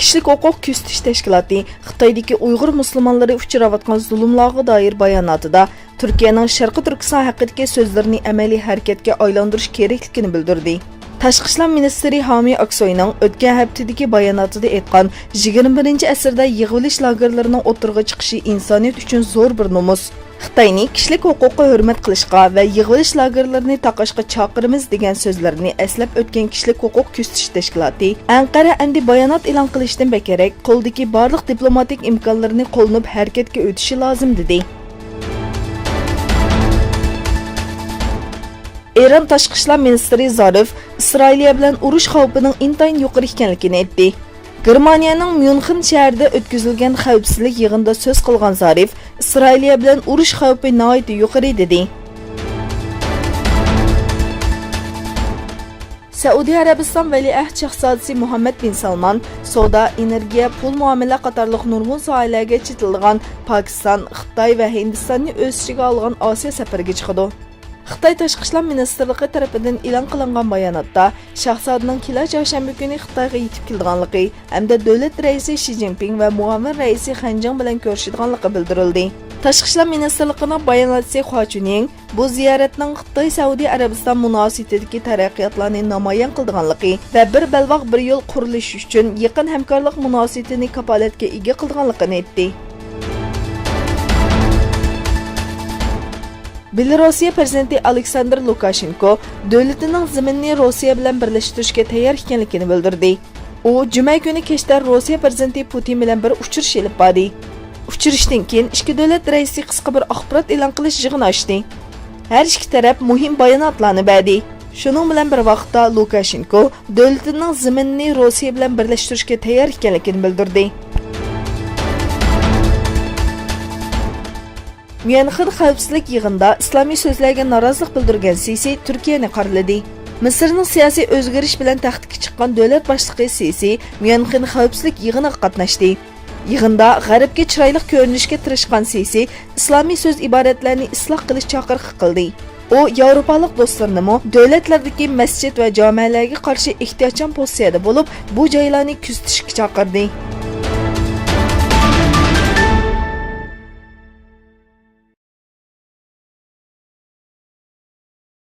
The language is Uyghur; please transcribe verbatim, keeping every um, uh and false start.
كىشىلىك ھوقۇق كۆزىتىش تەشكىلاتى خىتايدىكى ئۇيغۇر مۇسۇلمانلىرى ئۇچراۋاتقان زۇلۇملارغا دائىر باياناتىدا تۈركىيەنىڭ شەرقىي تۈركىستان ھەققىدىكى سۆزلىرىنى ئەمەلىي ھەرىكەتكە ئايلاندۇرۇش كېرەكلىكىنى بىلدۈردى. تاشقى ئىشلار مىنىستىرى ھامى ئاكسوينىڭ ئۆتكەن ھەپتىدىكى باياناتىدا ئېيتقان، يىگىرمە بىرىنچى ئەسىردە يىغىۋېلىش لاگېرلىرىنىڭ ئوتتۇرىغا چىقىشى ئىنسانىيەت ئۈچۈن زور بىر نومۇس. خىتاينى كىشىلىك ھوقۇققا ھۆرمەت قىلىشقا ۋە يىغىۋېلىش لاگېرلىرىنى تاقاشقا چاقىرىمىز دېگەن سۆزلىرىنى ئەسلەپ ئۆتكەن كىشىلىك ھوقۇق كۆزىتىش تەشكىلاتى ئەنقەرە ئەمدى بايانات ئېلان قىلىشتىن بەكرەك، قولىدىكى بارلىق دىپلوماتىك ئىمكانلىرىنى قوللىنىپ ھەرىكەتكە ئۆتۈشى لازىم، دېدى. ئىران تاشقى ئىشلار مىنىستىرى زارىف ئىسرائىلىيە بىلەن ئۇرۇش خەۋپىنىڭ ئىنتايىن يۇقىرى ئىكەنلىكىنى ئېيتتى. گېرمانىيەنىڭ ميۇنخېن شەھىرىدە ئۆتكۈزۈلگەن خەۋپسىزلىك يىغىنىدا سۆز قىلغان زارىف، ئىسرائىلىيە بىلەن ئۇرۇش خەۋپى ناھايىتى يۇقىرى، دېدى. سەئۇدى ئەرەبىستان ۋەلىئەھد شاھزادىسى مۇھەممەد بىن سالمان سودا، ئېنېرگىيە، پۇل مۇئامىلە قاتارلىق نۇرغۇن ساھەلەرگە چېتىلىدىغان پاكىستان، خىتاي ۋە ھىندىستاننى ئۆز ئىچىگە ئالغان ئاسىيا سەپىرىگە چىقىدۇ. خىتاي تاشقى ئىشلار مىنىستىرلىقى تەرىپىدىن ئېلان قىلىنغان باياناتتا، شاھزادىنىڭ كېلەر چارشەنبە كۈنى خىتايغا يېتىپ كېلىدىغانلىقى ھەمدە دۆلەت رەئىسى شى جىنپىڭ ۋە مۇئاۋىن رەئىسى خەن جىڭ بىلەن كۆرۈشىدىغانلىقى بىلدۈرۈلدى. تاشقى ئىشلار مىنىستىرلىقىنىڭ باياناتچىسى خۇا چۈنيىڭ بۇ زىيارەتنىڭ خىتاي سەئۇدى ئەرەبىستان مۇناسىۋىتىدىكى تەرەققىياتلارنى نامايان قىلىدىغانلىقى ۋە بىر بەلباغ بىر يول قۇرۇلۇشى ئۈچۈن يېقىن ھەمكارلىق مۇناسىۋىتىنى كاپالەتكە ئىگە قىلىدىغانلىقىنى ئېيتتى. بېلاروسىيە پىرېزىدېنتى ئالېكساندىر لۇكاشېنكو دۆلىتىنىڭ زېمىنىنى روسىيە بىلەن بىرلەشتۈرۈشكە تەييار ئىكەنلىكىنى بىلدۈردى. ئۇ جۈمە كۈنى كەچتە روسىيە پىرېزىدېنتى پۇتىن بىلەن بىر ئۇچرىشىش ئېلىپ باردى. ئۇچرىشىشتىن كېيىن ئىككى دۆلەت رەئىسى قىسقا بىر ئاخبارات ئېلان قىلىش يىغىنى ئاچتى. ھەر ئىككى تەرەپ مۇھىم باياناتلارنى بەردى. شۇنىڭ بىلەن بىر ۋاقىتتا، لۇكاشېنكو دۆلىتىنىڭ زېمىنىنى روسىيە بىلەن بىرلەشتۈرۈشكە تەييار ئىكەنلىكىنى بىلدۈردى. ميۇنخېن خەۋپسىزلىك يىغىنىدا ئىسلامىي سۆزلەرگە نارازىلىق بىلدۈرگەن سىسى تۈركىيەنى قارىلىدى. مىسىرنىڭ سىياسىي ئۆزگىرىش بىلەن تەختكە چىققان دۆلەت باشلىقى سىسى ميۇنخېن خەۋپسىزلىك يىغىنىغا قاتناشتى. يىغىندا غەربكە چىرايلىق كۆرۈنۈشكە تىرىشقان سىسى ئىسلامىي سۆز ئىبارەتلەرنى ئىسلاھ قىلىش چاقىرىقى قىلدى. ئۇ ياۋروپالىق دوستلىرىنىمۇ دۆلەتلەردىكى مەسچىت ۋە جامەلەرگە قارشى ئېھتىياتچان پوزىتسىيەدە بولۇپ، بۇ جايلارنى كۆزىتىشكە چاقىردى.